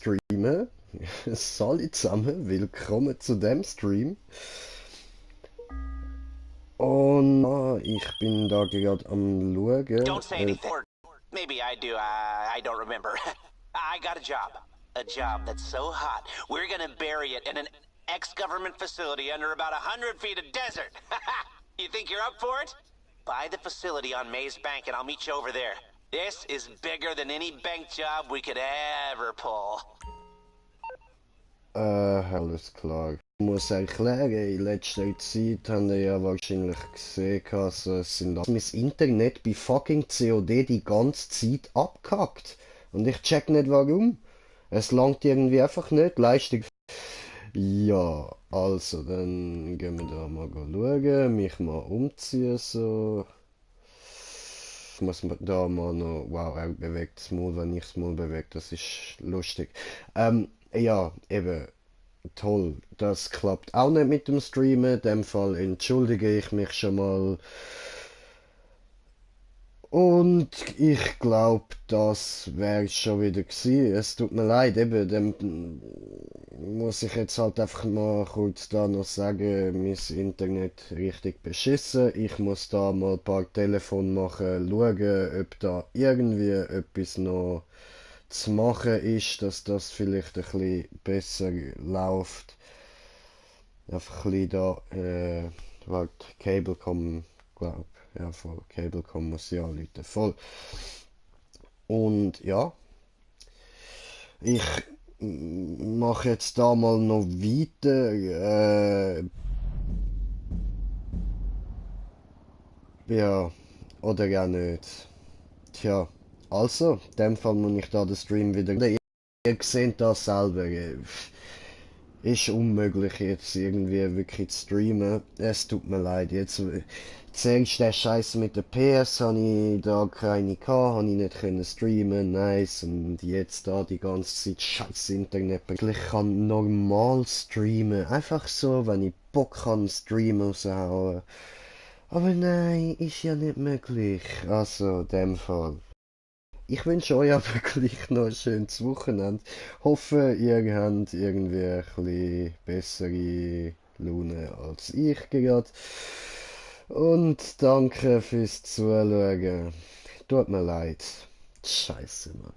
streamen. Salut zusammen, willkommen zu dem Stream. Und ich bin da gerade am Don't say schauen. anything. Or maybe I do. I don't remember. I got a job. A job that's so hot, we're gonna bury it in an ex-government facility under about 100 feet of desert. You think you're up for it? Buy the facility on Maze Bank and I'll meet you over there. This is bigger than any bank job we could ever pull. Alles klar. Ich muss erklären, in letzter Zeit habt ihr ja wahrscheinlich gesehen, also es sind mein Internet bei fucking COD die ganze Zeit abkackt. Und ich check nicht warum. Es langt irgendwie einfach nicht. Leistung. Ja, also, dann gehen wir da mal schauen, mich mal umziehen, so. Ich muss da mal noch, wow, er bewegt das Maul, wenn ich das Maul bewege, das ist lustig. Ja, eben, toll, das klappt auch nicht mit dem Streamen, in dem Fall entschuldige ich mich schon mal. Und ich glaube, das wäre schon wieder gewesen. Es tut mir leid, eben, dann muss ich jetzt halt einfach mal kurz da noch sagen, mein Internet richtig beschissen. Ich muss da mal ein paar Telefone machen, schauen, ob da irgendwie etwas noch zu machen ist, dass das vielleicht ein bisschen besser läuft. Einfach ein bisschen da, warte, Cablecom, glaub, ja voll, Cablecom muss ja anrufen, voll. Und ja, ich mache jetzt da mal noch weiter, ja, oder ja nicht. Tja, also, in dem Fall muss ich da den Stream wieder, ihr seht das selber, ist unmöglich jetzt irgendwie wirklich zu streamen. Es tut mir leid. Jetzt zuerst der Scheiß mit der PS habe ich da keine gehabt, habe ich nicht können streamen, nice. Und jetzt da die ganze Zeit scheiß Internet. Ich kann normal streamen. Einfach so, wenn ich Bock kann, Stream raushauen. Aber nein, ist ja nicht möglich. Also, in dem Fall. Ich wünsche euch aber gleich noch ein schönes Wochenende. Hoffe, ihr habt irgendwie ein bisschen bessere Laune als ich gerade. Und danke fürs Zuschauen. Tut mir leid. Scheiße, Mann.